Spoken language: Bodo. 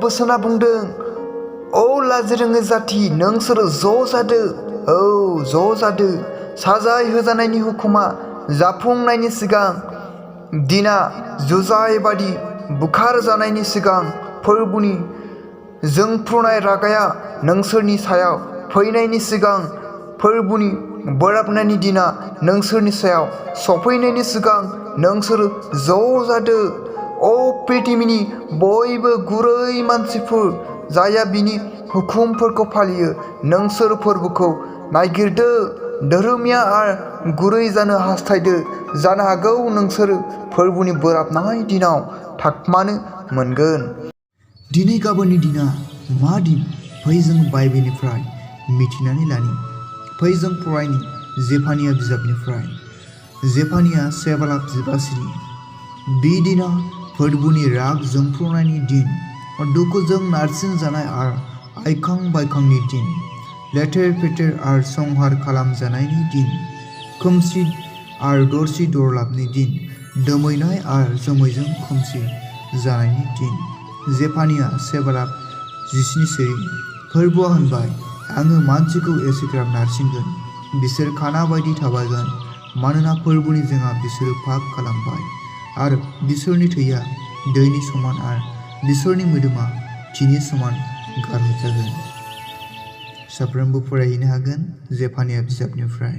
बोसोना बुंदों औ लाजिरोङै जाथि नोंसोरो ज' जादो ज' जादो साजाय होजानायनि हुकुमा जाफुंनायनि सिगां दिना जुजाइ बादि बुखार जानायनि सिगां फोरबुनि जोंफ्रुनाय रागाया नोंसोरनि सायाव फैनायनि सिगां फोरबुनि बोराबनायनि दिना नोंसोरनि सायाव सफैनायनि सिगां नोंसोरो ज' जादो अ पृथिबिनि बयबो गुरै मानसिफोर जायहा बिनि हुकुमफोरखौ फालियो नोंसोर फोरबोखौ नागिरदो धोरोमिया आरो गुरै जानो हास्थायदो जानो हागौ नोंसोरो फोरबुनि बोराबनाय दिनाव थाखोमानो मोनगोन। दिनै गाबोननि दिना मा दिन फै जों बाइबेलनिफ्राय मिथिनानै लानि फै जों फरायनि जेफानिया बिजाबनिफ्राय जेफानिया 7:15 बे दिना फोरबुनि राग जोंफ्रुनायनि दिन दुखुजों नारसिन जानाय आरो आइखां बायखांनि दिन लेथेर फेथेर आरो संहार खालामजानायनि दिन खोमसि आरो दरसि दरलाबनि दिन दोमैनाय आरो जोमैजों खोमसि जानायनि दिन जेफानिया 7:17 फोरबुआ होनबाय आङो मानसिखौ एसेग्राब नारसिनगोन बिसोर खाना बायदि थाबायगोन मानोना फोरबुनि जोंहा बिसोरो पाप खालामबाय आरो बिसोरनि थैया दैनि समान आरो बिसोरनि मोदोमा थिनि समान गारहरजागोन। साफ्रोमबो फरायहैनो हागोन जेफानिया बिजाबनिफ्राय।